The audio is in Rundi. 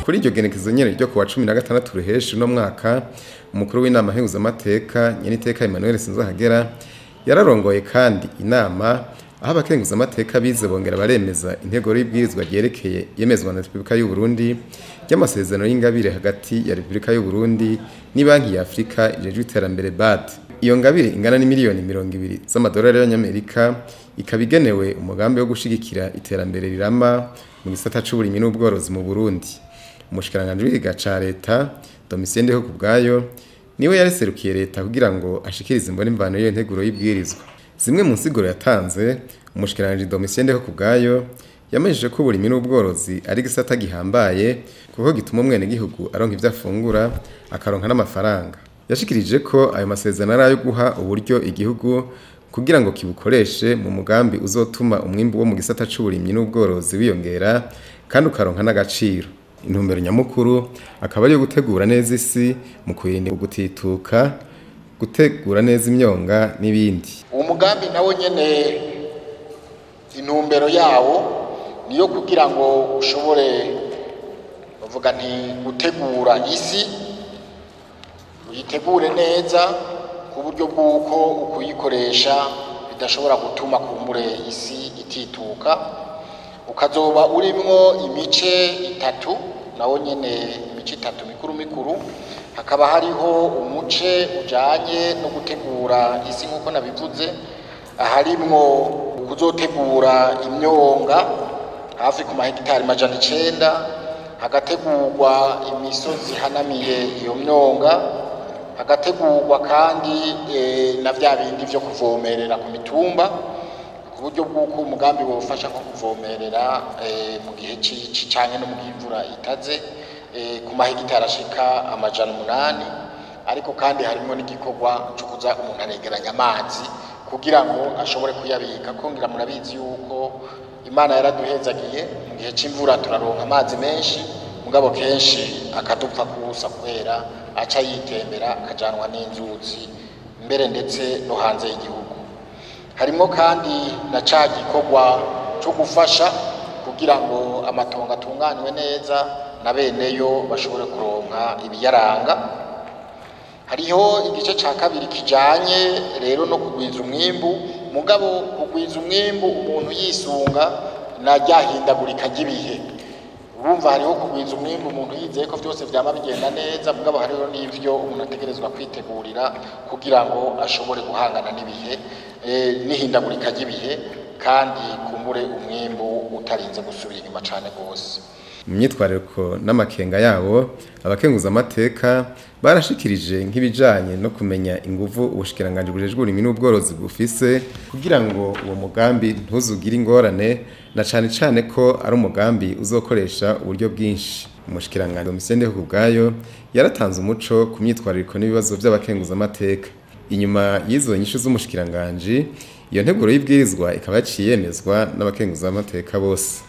Kuri iryo genekezo nyene ryo kuwa 16 Ruheshi no mwaka, umukuru w'inama nkenguzamateka nyeniteka Emmanuel Sinzohagera yararongoye kandi inama aho abakenguzamateka bize bongera baremeza intego y'ibwirizwa ryerekeye yemezwa na Repubulika y'u Burundi ry'amasezerano y'ingabire hagati ya Repubulika y'u Burundi n'ibanki ya Afrika ijejwe iterambere BAD. Iyo ngabire ingana n'imiliyoni 20 z'amadolari y'Abanyamerika ikaba igenewe umugambi wo gushigikira iterambere rirama mu gisata c'uburimyi n'ubworozi mu Burundi. Umushikiranganji w'ikiga ca leta Domitien Ndihokubwayo niwe yareserukiye leta kugira ngo ashikirize imbone imvano y'iyo nteguro y'ibwirizwa. Zimwe mu nsiguro yatanze, umushikiranganji Domitien Ndihokubwayo yamenyesheje ko uburimyi n'ubworozi ari igisata gihambaye kuko gituma umwenegihugu aronka ivyo afungura akaronka n'amafaranga. Yashikirije ko ayo masezerano ari ayo guha uburyo igihugu kugira ngo kibukoreshe mu mugambi uzotuma umwimbu wo mu gisata c'uburimyi n'ubworozi wiyongera kandi ukaronka n'agaciro. Intumbero nyamukuru akaba ariyo gutegura neza isi mu kurinda ugutituka, gutegura neza imyonga n'ibindi. Uwo mugambi nawo nyene intumbero yawo niyo kugira ngo ushobore bavuga nti gutegura isi, uyitegure neza ku buryo bw'uko ukuyikoresha bidashobora gutuma kumbure isi itituka. Ukazoba urimwo imice itatu, nawo nyene imice itatu mikuru mikuru. Hakaba hariho umuce ujanye no gutegura isi nk'uko nabivuze, harimwo kuzotegura imyonga hafi ku mahegitari 900, hagategurwa imisozi ihanamiye iyo myonga, hagategurwa kandi na vya bindi vyo kuvomerera ku mitumba, ku buryo bw'uko umugambi wofasha nko kuvomerera mu gihe c'ici canke no mu gihe imvura itaze, ku mahegitari ashika 800. Ariko kandi harimo n'igikorwa co kuza umuntu aregeranya amazi kugira ngo ashobore kuyabika. Kongera murabizi yuko Imana yaraduhezagiye mu gihe c'imvura turaronka amazi menshi, mugabo kenshi akadupfa kubusa kubera aca yitembera akajanwa n'inzuzi mbere ndetse no hanze y'igihugu. Harimo kandi na ca gikorwa co gufasha kugira ngo amatongo atunganywe neza na beneyo bashobore kuronka ibiyaranga. Hariho igice ca kabiri kijanye rero no kugwiza umwimbu, mugabo kugwiza umwimbu umuntu yisunga na ryahindagurika ry'ibihe. Urumva hariho kugwiza umwimbu umuntu yizeye ko vyose vyama bigenda neza, mugabo hariho n'ivyo umuntu ategerezwa kwitegurira kugira ngo ashobore guhangana n'ibihe, n'ihindagurika ry'ibihe, kandi kumbure umwimbu utarinze gusubira inyuma cane gose. Mu myitwarariko n'amakenga yabo, abakenguzamateka barashikirije nk'ibijanye no kumenya inguvu ubushikiranganji bujejwe uburimyi n'ubworozi bufise kugira ngo uwo mugambi ntuzugire ingorane, na cane cane ko ari umugambi uzokoresha uburyo bwinshi. Umushikiranganji Domitien Ndihokubwayo yaratanze umuco ku myitwarariko n'ibibazo vy'abakenguzamateka. Inyuma y'izo nyishu z'umushikiranganji, iyo nteguro y'ibwirizwa ikaba yaciye yemezwa n'abakenguzamateka bose.